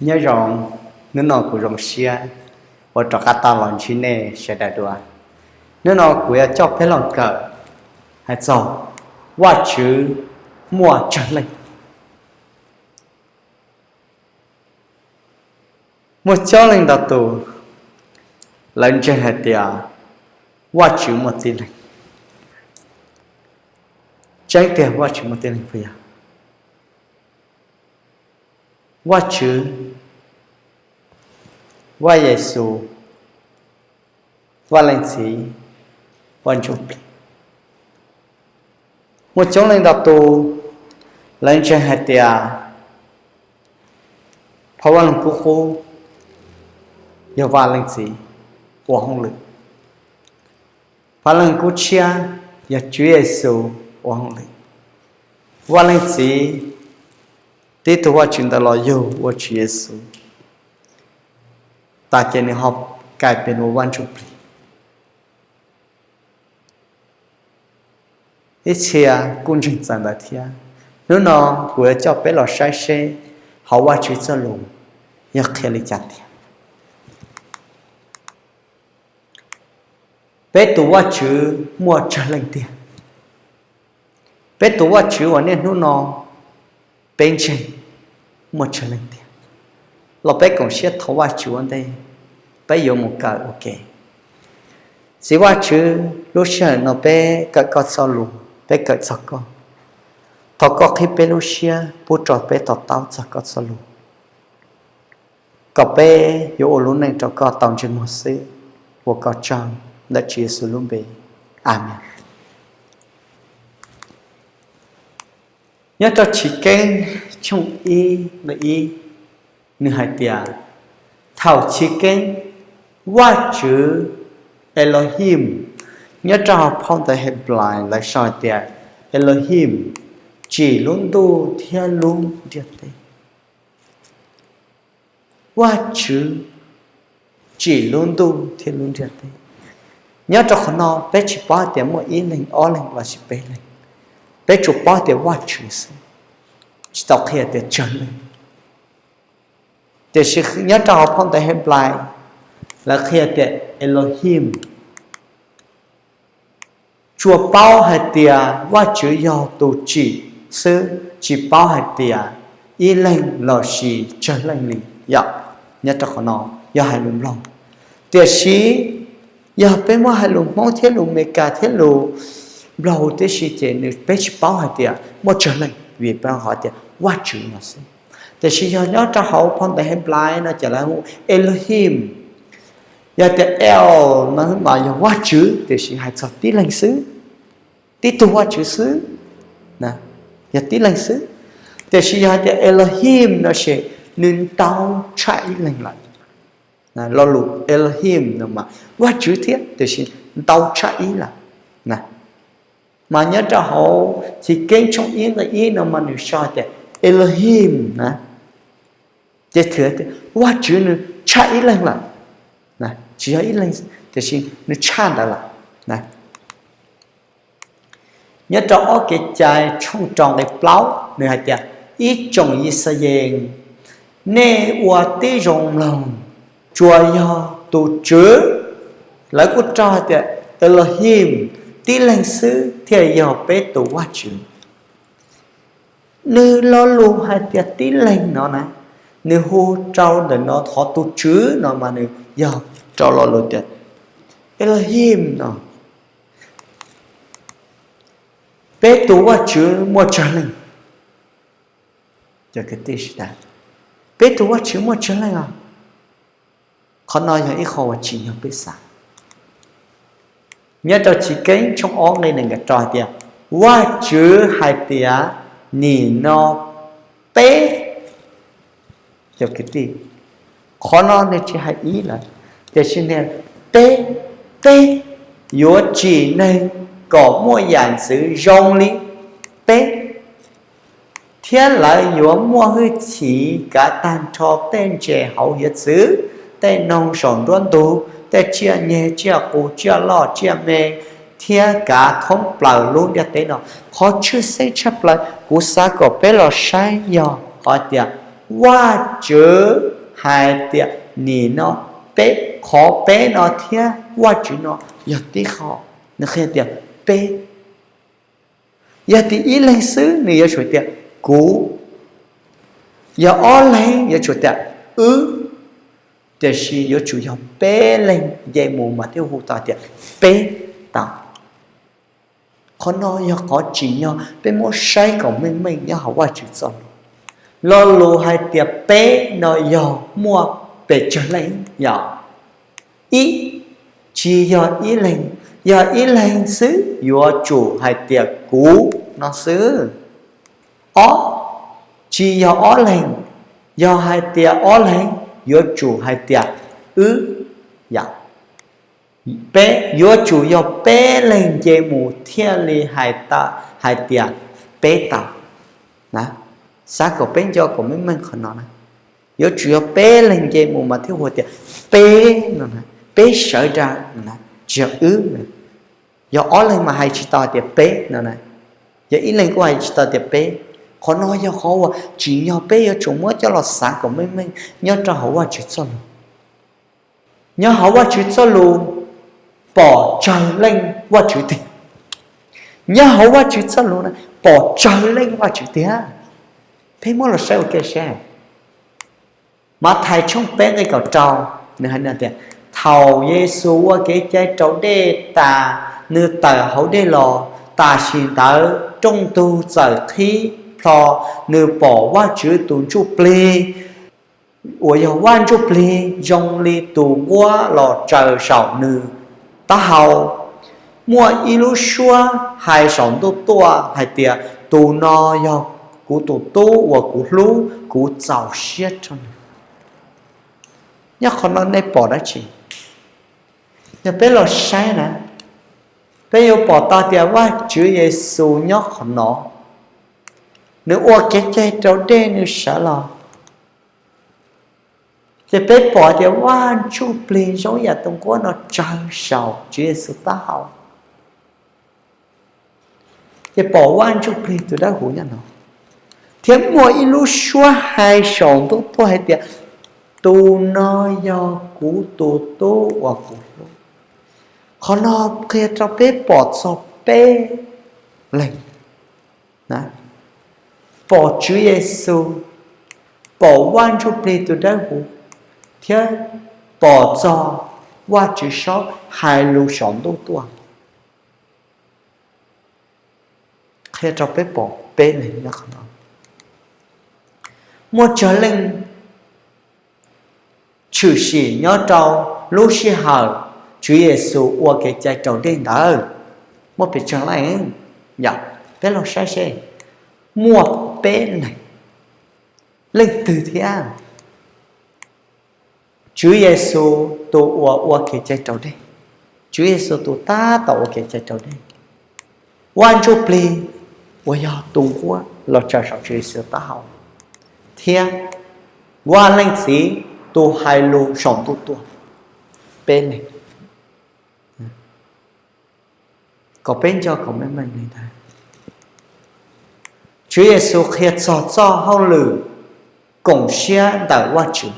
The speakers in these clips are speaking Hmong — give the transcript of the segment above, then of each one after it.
Nyob zoo, hnub no kuv zoo siab uas rov qab tau los ntsib nej sawv daws dua. Hnub no kuv yuav coj peb los kawm hais txog Vajtswv muaj tsawg leej. Muaj coob leej ntau tus lawv ntseeg hais tias Vajtswv muaj tib leeg. Tseeb tiag Vajtswv muaj tib leeg puas yog? Vajtswv, Vaj Yexus, Vaj Leej Txiv, Vaj Ntsuj Plig. Muaj coob leej ntau tus lawv ntseeg hais tias Phau Vaj Lug Kub Qub yog Vaj Leej Txiv ua hauj lwm. Phau Vaj Lug Kub Tshiab yog Tswv Yexus ua hauj lwm. Vaj Leej Txiv, tib tug Vajtswv ntawd los yug ua Tswv Yexus, tas ces nws ho kais pes ua Vaj Ntsuj Plig. Ib txhia kuj ntseeg txawv ntawd thiab. Hnub no kuv yuav coj peb los saib seb hauv Vajtswv txoj lus yog qhia li cas tiag. Peb tus Vajtswv muaj tsawg leej tiag? Peb tus Vajtswv uas niaj hnub no peb ntseeg muaj tsawg leej tiag? Los peb koom siab thov Vajtswv ua ntej peb yuav mus kawm ua ke. Txiv Vajtswv, lub sij hawm no peb kawm koj txoj lus, peb kawm txog koj. Thov koj qhib peb lub siab pub rau peb to taub txog koj txoj lus, kom peb yuav ua lub neej rau koj tau ntsej muag xwb. Ua koj tsaug ntawm Tswv Yexus lub npe. Amees. Nyob rau Chiv Keeb tshooj ib nqe ib, nws hais tias, thaum chiv keeb, Vajtswv, Elohim, nyob rau hauv phau ntawv Henplais lawv sau hais tias Elohim, tsim lub ntuj thiab lub ntiaj teb. Vajtswv tsim lub ntuj thiab lub ntiaj teb. Nyob rau qhov no peb tsis paub hais tias muaj ib leeg, ob leeg lossis peb leeg, peb tsuas paub tias Vajtswv xwb, tsis tau qhia tias tsawg leeg. Tiam sis nyob rau hauv phau ntawv Henplais, lawv qhia tias Elohim, tsuas paub hais tias Vajtswv yog tus tsim xwb, tsis paub hais tias ib leeg lossis tsawg leej li yom. Nyob rau qhov no yog hais lus Nplog. Tiam sis yog peb muab hais lus Hmoob thiab lus Meskas thiab lus Nplog huv tib si ces nws, peb tsis paub hais tias muaj tsawg leej, vim peb qhov tias Vajtswv no xwb. Tiam sis yog nyob rau hauv phau ntawv Henplais no ces lawv hu Elohim. Yog tias El no mas yog Vajtswv, tiam sis hais txog tib leeg xwb, tib tug Vajtswv xwb, yog tib leeg xwb. Tiam sis yog hais tias Elohim no ces nws ntau tshaj ib leeg lawm. Lo lus Elohim no mas Vajtswv thiab, tiam sis ntau tshaj ib lawm. Mas nyob rau hauv Chiv Keeb tshooj ib nqe ib no mas nws sau tias Elohim na, ces thwm tias Vajtswv nws tshaj ib leeg lawm, tsis yog ib leeg, tiam sis nws tshaj ntawd lawm. Nyob rau ob Kev Cai tshooj rau nqe plaub nws hais tias, ib tsoom Yixalayees, nej ua tib zoo mloog, tsuas yog tus Tswv, lawv kuj rau hais tias Elohim, tib leeg xwb thiaj yog peb tus Vajtswv. Nws lo lus hais tias tib leeg no na, nws hu rau ntawm no qhov tus Tswv no mas nws yog rau lo lus tias Elohim no. Peb tus Vajtswv muaj tsawg leej? Peb tus Vajtswv muaj tsawg leej os? Qhov no yog ib qho uas tsim nyog peb xav. Nyob rau Chiv Keeb tshooj ob nqe nees nkaum rau hais tias, Vajtswv hais tias, nim no peb, cov kwv tij, qhov no nws tsis hais ib lawm, tiam sis nws, peb, peb yuav tsim neeg kom muaj yam ntxwv zoo li peb, thiab lawv yuav muaj hwj chim kav tag nrho tej ntses hauv hiav txwv, tej noog saum nruab ntug, tej tsiaj nyeg, tsiaj qus, tsiaj loj, tsiaj me, thiab kav thoob plaws lub ntiaj teb no. Qhov tshwj xeeb tshaj plaws kuv xav kom peb los saib yog qhov tias Vajtswv hais tias nim no peb, qhov peb no thiab Vajtswv no yog tib qho. Nws qhia tias peb, yog tias ib leeg xwb nws yuav tsum tias kuv, yog ob leeg yuav tsum tias wb, tiam sis yuav tsum yog peb leeg nce mus mas thiaj hu tau tias peb tau. Qhov no yog qhov tsim nyog peb muab saib kom meej meej nyob hauv Vajtswv txoj lus. Lo lus hais tias peb no yog muaj pes tsawg leej yog? Ib, tsis yog ib leeg, yog ib leeg xwb yuav tsum hais tias kuv no xwb. Ob, tsis yog ob leeg, yog hais tias ob leeg yuav tsum hais tias wb yom. Peb, yuav tsum yog peb leeg nce mus thiaj li hais, hais tias peb tau. Xav kom peb nco kom meej meej qhov no na. Yuav tsum yog peb leeg nce mus mas thiaj hu tias peb no, peb sawv daws no, tsis yog wb. Yog ob leeg mas hais tsis tau tias peb no, yog ib leeg kuj hais tsis tau tias peb. Qhov no yog qhov uas tsim nyog peb yuav tsum muab coj los xav kom meej meej nyob rau hauv Vajtswv txoj lus. Nyob hauv Vajtswv txoj lus pom tsawg leej Vajtswv tiag. Nyob hauv Vajtswv txoj lus na, pom tsawg leej Vajtswv tiag. Peb muab los saib ua ke seb. Mathais tshooj peb nqe kaum rau, nws hais tias, thaum Yexus ua kev cai raus dej tas, nws tawm hauv dej los, tam sim ntawd rooj ntug txawm qhib plho, nws pom Vajtswv tus Ntsuj Plig uas yog Vaj Ntsuj Plig zoo li tus nquab los tsaws saum nws taub hau. Muaj ib lub suab hais saum ntuj tuaj hais tias, tus no yog kuv tus Tub uas kuv hlub, kuv txaus siab rau nws. Nyob qhov no nej pom dab tsi? Yog peb los saib na, peb yuav pom tau tias Vajtswv Yexus nyob qhov no, nws ua kev cai raus dej nws sawv los, ces peb pom tias Vaj Ntsuj Plig zoo yam tus nquab no tsaws saum Tswv Yexus taub hau. Ces pom Vaj Ntsuj Plig tus dawb huv nyob no, thiab muaj ib lub suab hais saum ntuj tuaj hais tias, tus no yog kuv tus Tub uas kuv hlub. Qhov no qhia rau peb pom txog peb leeg: pom Tswv Yexus, pom Vaj Ntsuj Plig tus dawb huv, thiab pom txog Vajtswv Saub hais lus saum ntuj tuaj. Qhia rau peb pom peb leeg nyob qhov no. Muaj tsawg leej tshwm sim nyob rau lub sij hawm Tswv Yexus ua kev cai raus dej ntawd? Muaj pes tsawg leej? Yog peb los saib seb, muaj peb leeg. Leej twg thiab? Tswv Yexus tus uas ua kev cai raus dej, Tswv Yexus tus tab tom ua kev cai raus dej, Vaj Ntsuj Plig uas yog tus nquab los tsaws saum Tswv Yexus taub hau, thiab Vaj Leej Txiv tus hais lus saum ntuj tuaj. Peb leeg. Kom peb nco kom meej meej li ntawd. Tswv Yexus qhia txog txoj hauj lwm koom siab ntawm Vajtswv.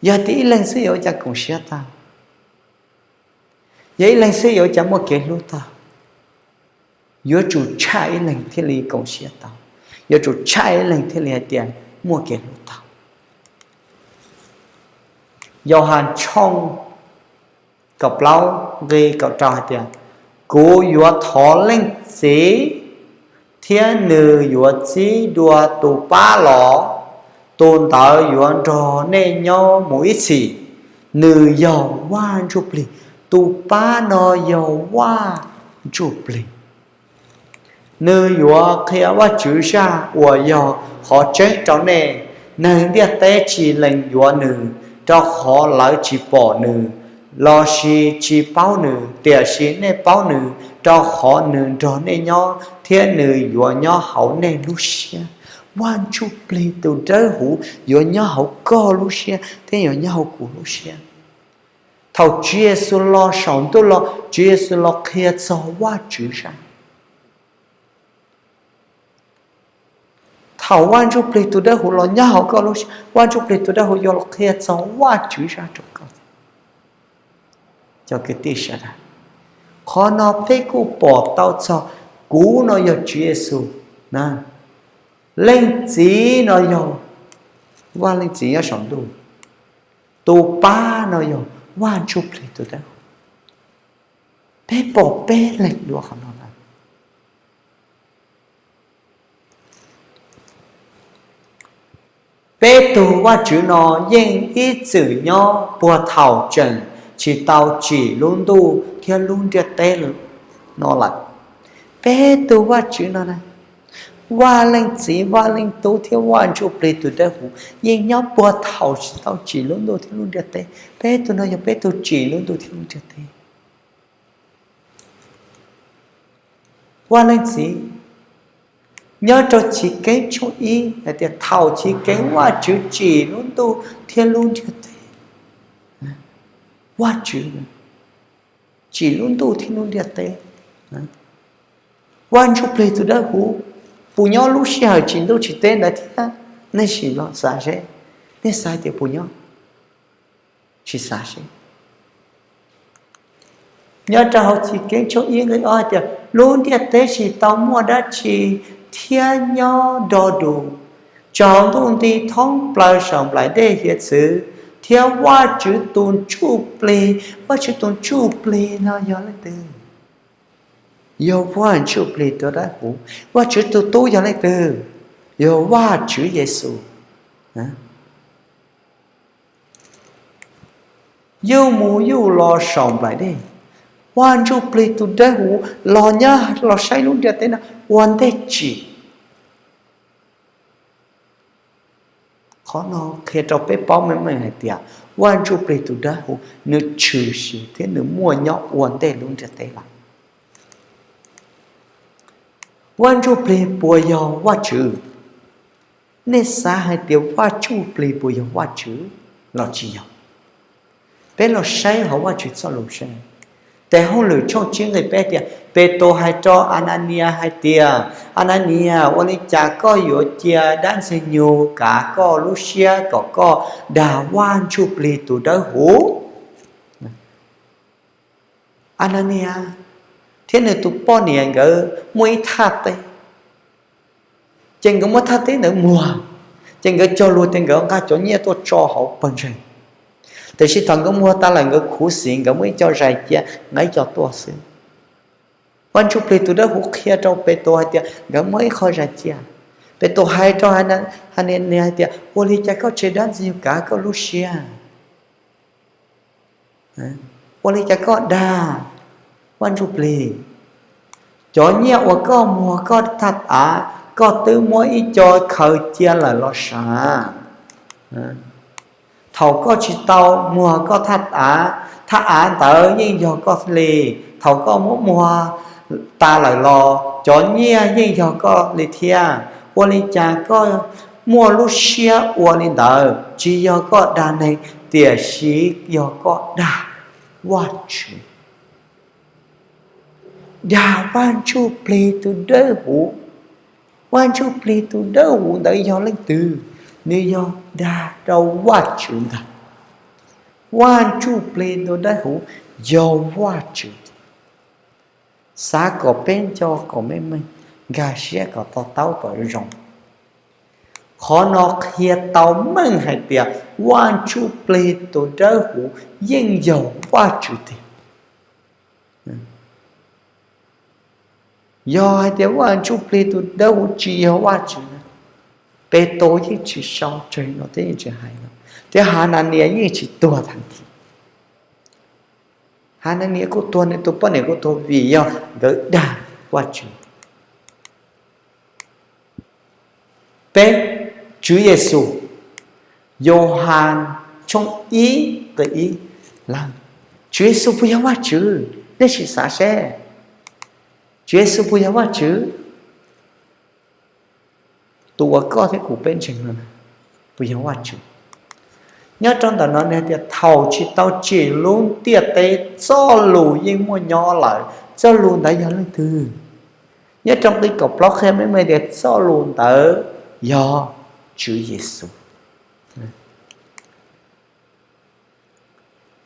Yog tias ib leeg xwb yuav ua cas koom siab tau? Yog ib leeg xwb yuav ua cas muaj kev hlub tau? Yuav tsum tshaj ib leeg thiaj li koom siab tau, yuav tsum tshaj ib leeg thiaj li hais tias muaj kev hlub tau. Yauhas tshooj kaum plaub nqe kaum rau hais tias, kuv yuav thov Leej Txiv, thiab nws yuav txib dua tus pab los, tus ntawd yuav nrog nej nyob mus ib txhis. Nws yog Vaj Ntsuj Plig. Tus pab no yog Vaj Ntsuj Plig. Nws yuav qhia Vajtswv zaj uas yog qhov tseeb rau nej. Neeg ntiaj teb tsis lees yuav nws, rau qhov lawv tsis pom nws, lossis tsis paub nws, tiam sis nej paub nws, rau qhov nws nrog nej nyob thiab nws yuav nyob hauv nej lub siab. Vaj Ntsuj Plig tus dawb huv yuav nyob hauv koj lub siab thiab yuav nyob hauv kuv lub siab. Thaum Tswv Yexus los saum ntuj los, Tswv Yexus los qhia txog Vajtswv zaj. Thaum Vaj Ntsujplig tus Dawbhuv los nyob hauv koj lub siab, Vaj Ntsujplig tus Dawbhuv yuav los qhia txog Vajtswv zaj rau koj. Cov kwv tij sawv daws, qhov no peb kuj pom tau txog, kuv no yog Tswv Yexus, Leej Txiv no yog Vaj Leej Txiv nyob saum ntuj, tus Pab no yog Vaj Ntsujplig tus Dawbhuv. Peb pom peb leeg dua qhov no lawm. Peb tug Vajtswv no yeej ib txwm nyob puag thaum tseem tsis tau tsim lub ntuj thiab lub ntiaj teb no lawm. Peb tug Vajtswv no na, Vaj Leej Txiv, Vaj Leej Tub thiab Vaj Ntsujplig tus Dawbhuv yeej nyob puag thaum tsis tau tsim lub ntuj thiab lub ntiaj teb. Peb tug no yog peb tug tsim lub ntuj thiab lub ntiaj teb. Vaj Leej Txiv, nyob rau Chiv Keeb tshooj ib hais tias thaum chiv keeb Vajtswv tsim lub ntuj thiab lub ntiaj teb. Vajtswv tsim lub ntuj thiab lub ntiaj teb. Vaj Ntsujplig tus Dawbhuv puas nyob lub sij hawm tsim ntuj tsim teb ntawd thiab? Nej sim los xav seb, nej xav tias puas nyob? Sim xav seb. Nyob rau hauv Chiv Keeb tshooj ib nqe ob hais tias lub ntiaj teb tsis tau muaj dab tsi thiab nyob do dus, tsaus ntuj nti thoob plaws saum nplaim dej hiav txwv, thiab Vajtswv tus ntsuj plig, Vajtswv tus ntsuj plig no yog leej twg? Yog Vaj Ntsujplig tus Dawbhuv. Vajtswv tus Tub yog leej twg? Yog Vajtswv Yexus. Yuj mus yuj los saum nplaim dej, Vaj Ntsujplig tus Dawbhuv los nyob los saib lub ntiaj teb no ua ntej tsim. Qhov no qhia rau peb paub meej meej hais tias Vaj Ntsujplig tus Dawbhuv nws tshwm sim thiab nws muaj nyob ua ntej lub ntiaj teb lawm. Vaj Ntsujplig puas yog Vajtswv? Nej xav hais tias Vaj Ntsujplig puas yog Vajtswv los tsis yog? Peb los saib hauv Vajtswv txoj lus seb. Tes Hauj Lwm tshooj tsib nqe peb tias Petus hais rau Ananias hais tias, Ananias, ua li cas koj yuav cia dab ntxwg nyoog kav koj lub siab kom koj dag Vaj Ntsujplig tus Dawbhuv? Ananias thiab nws tus poj niam nkawd muaj ib thaj teb, ces nkawd muab thaj teb ntawd muag, ces nkawd cog lus tias nkawd nqa cov nyiaj tuaj tso hauv pawg ntseeg. Tiam sis thaum nkawd muag tas lawm nkawd khuv xim, nkawd muab ib co zais cia, nqa ib co tuaj xwb. Vaj Ntsujplig tus Dawbhuv qhia rau Petus hais tias nkawd muab ib qho zais cia. Petus hais rau Ananias hais tias, ua li cas koj tseg dab ntxwg nyoog kav koj lub siab? Ua li cas koj dag Vaj Ntsujplig? Cov nyiaj uas koj muag koj thaj av, koj twb muab ib co khaws cia lawm los sav. Thaum koj tsis tau muag koj thaj av, thaj av ntawd yeej yog koj li. Thaum koj muab muag tas lawm los cov nyiaj yeej yog koj li thiab. Ua li cas koj muaj lub siab ua li ntawd? Tsis yog koj dag neeg, tiam sis yog koj dag Vajtswv, dag Vaj Ntsujplig tus Dawbhuv. Vaj Ntsujplig tus Dawbhuv ntawd yog leej twg? Nws yog dag rau Vajtswv ntag. Vaj Ntsujplig tus Dawbhuv yog Vajtswv. Xav kom peb nco kom meej meej, nkag siab kom to taub kom zoo. Qhov no qhia tau meej hais tias Vaj Ntsujplig tus Dawbhuv yeej yog Vajtswv tiag. Yog hais tias Vaj Ntsujplig tus Dawbhuv tsis yog Vajtswv, Petus yeej tsis sau tseg no thiab yeej tsis hais no, thiab Hananias yeej tsis tuag tag kis. Hananias kuj tuag, nws tus poj niam kuj tuag vim yog nkawd dag Vajtswv. Peb, Tswv Yexus, Yauhas tshooj ib nqe ib, Tswv Yexus puas yog Vajtswv? Nej sim xav seb, Tswv Yexus puas yog Vajtswv? Tus uas koj thiab kuv peb ntseeg no puas yog Vajtswv? Nyob rau ntawm no nws hais tias thaum tsis tau tsim lub ntiaj teb, txoj lus yeej muaj nyob lawm. Txoj lus ntawd yog leej twg? Nyob rau nqe kaum plaub qhia meej meej tias txoj lus ntawd yog Tswv Yexus.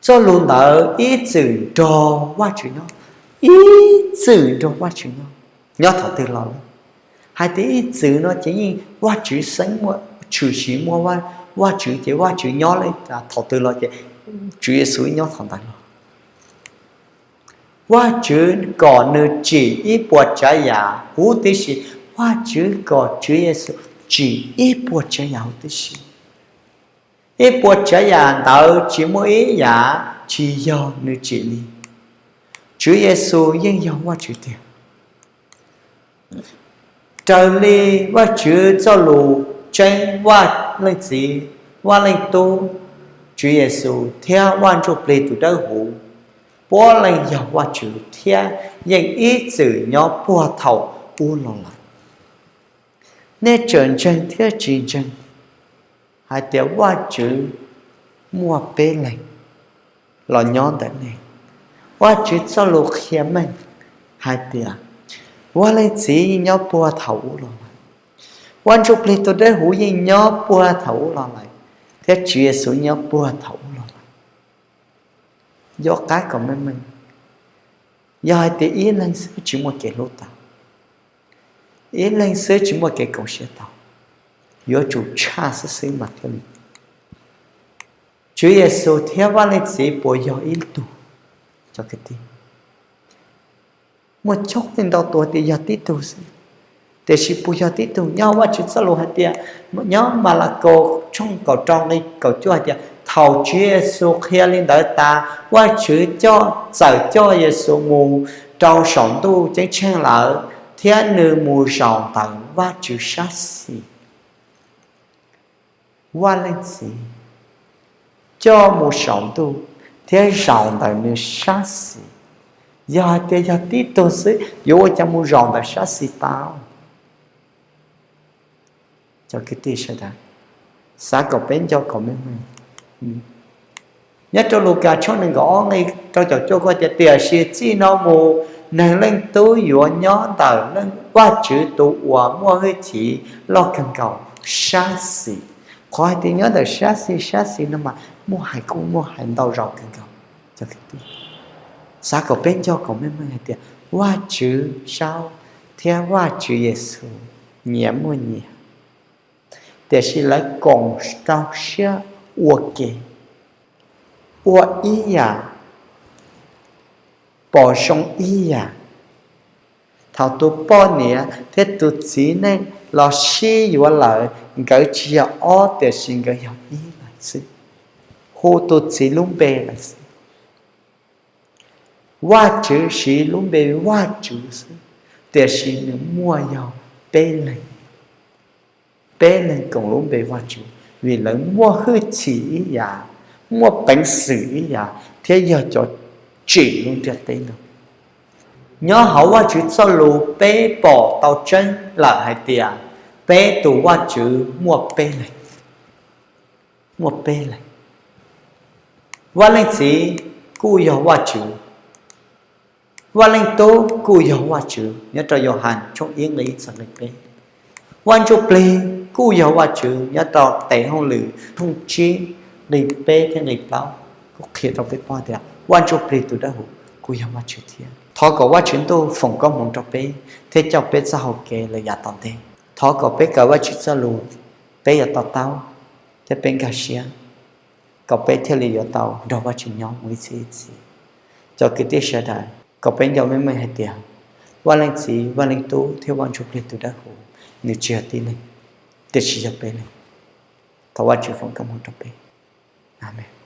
Txoj lus ntawd ib txwm nrog Vajtswv nyob, ib txwm nrog Vajtswv nyob, nyob thaum twg los. Hais tias ib txwm no ces yeej Vajtswv xeeb muaj, tshwm sim muaj Vajtswv ces Vajtswv nyob li, thaum twg los ces Tswv Yexus nyob thaum ntawd los. Vajtswv kom nws tsim ib puas tsav yam huv tib si, Vajtswv kom Tswv Yexus tsim ib puas tsav yam huv tib si. Ib puas tsav yam ntawd tsis muaj ib yam tsis yog nws tsim li. Tswv Yexus yeej yog Vajtswv tiag. Raws li Vajtswv txoj lus tseeb, Vaj Leej Txiv, Vaj Leej Tub, Tswv Yexus thiab Vaj Ntsujplig tus Dawbhuv puav leej yog Vajtswv thiab yeej ib txwm nyob puag thaum ub los lawm. Nej tseem ntseeg thiab tsis ntseeg hais tias Vajtswv muaj peb leeg los nyob ntawm nej. Vajtswv txoj lus qhia meej hais tias Vaj Leej Txiv yeej nyob puag thaum ub los lawm, Vaj Ntsujplig tus Dawbhuv yeej nyob puag thaum ub los lawm, thiab Tswv Yexus nyob puag thaum ub los lawm. Yuav qab kom meej meej, yog hais tias ib leeg xwb tsis muaj kev hlub tau, ib leeg xwb tsis muaj kev koom siab tau, yuav tsum tshaj xwb xwb mas thiaj li. Tswv Yexus thiab Vaj Leej Txiv puas yog ib tug? Cov kwv tij, muaj coob leej ntau tus tias yog tib tug xwb, tiam sis puas yog tib tug? Nyob Vajtswv txoj lus hais tias, nyob Malakaus tshooj kaum rau nqe kaum cuaj hais tias thaum Tswv Yexus qhia li ntawd tas, Vajtswv coj, txawm coj Yexus mus rau saum ntuj ceeb tsheej lawm, thiab nws mus zaum ntawm Vajtswv sab xis. Vaj Leej Txiv coj mus saum ntuj thiab zaum ntawm nws sab xis. Yog hais tias yog tib tug xwb yuav ua cas mus zaum ntawm sab xis tau? Cov kwv tij sawv daws, xav kom peb nco kom meej meej. Nyob rau Lukas tshooj nees nkaum ob nqe rau caum cuaj kuj tias, tiam sis txij no mus Neeg Leej Tub yuav nyob ntawm Vajtswv tus uas muaj hwj chim loj kawg nkaus sab xis. Qhov hais tias nyob ntawm sab xis, sab xis no mas muaj hais kuj muaj hais ntau zaus kawg nkaus. Xav kom peb nco kom meej meej hais tias Vajtswv Saub thiab Vajtswv Yexus nyias muaj nyias, tiam sis lawv koom rau siab ua ke, ua ib yam, pom zoo ib yam. Thaum tus poj niam thiab tus txiv neej los sib yuav lawm, nkawd tsis yog ob tiam sis nkawd yog ib lawm xwb, hu tus txiv lub npe lawm xwb. Vajtswv siv lub npe Vajtswv xwb, tiam sis nws muaj yog peb leeg. Peb leeg koom lub npe Vajtswv vim lawv muaj hwj chim ib yam, muaj peev xwm ib yam thiab yog cov tsim lub ntiaj teb no. Nyob hauv Vajtswv txoj lus peb pom tau tseeb lawm hais tias peb tus Vajtswv muaj peb leeg. Muaj peb leeg. Vaj Leej Txiv kuj yog Vajtswv, Vaj Leej Tub kuj yog Vajtswv, nyob rau Yauhas tshooj ib nqe ib txog nqe peb. Vaj Ntsujplig kuj yog Vajtswv, nyob rau Tes Hauj Lwm tshooj tsib nqe peb thiab nqe plaub kuj qhia rau peb paub tias Vaj Ntsujplig tus Dawbhuv kuj yog Vajtswv thiab. Thov kom Vajtswv Ntuj foom koob hmoov rau peb thiab coj peb txoj hau kev lawm yav tom ntej. Thov kom peb kawm Vajtswv txoj lus, peb yuav to taub thiab peb nkag siab, kom peb thiaj li yuav tau nrog Vajtswv nyob mus ib txhiab ib txhis. Cov kwv tij sawv daws, kom peb nco meej meej hais tias Vaj Leej Txiv, Vaj Leej Tub thiab Vaj Ntsujplig tus Dawbhuv nws tsis yog tib leeg, tiam sis yog peb leeg. Thov Vajtswv foom koob hmoov rau peb. Amees.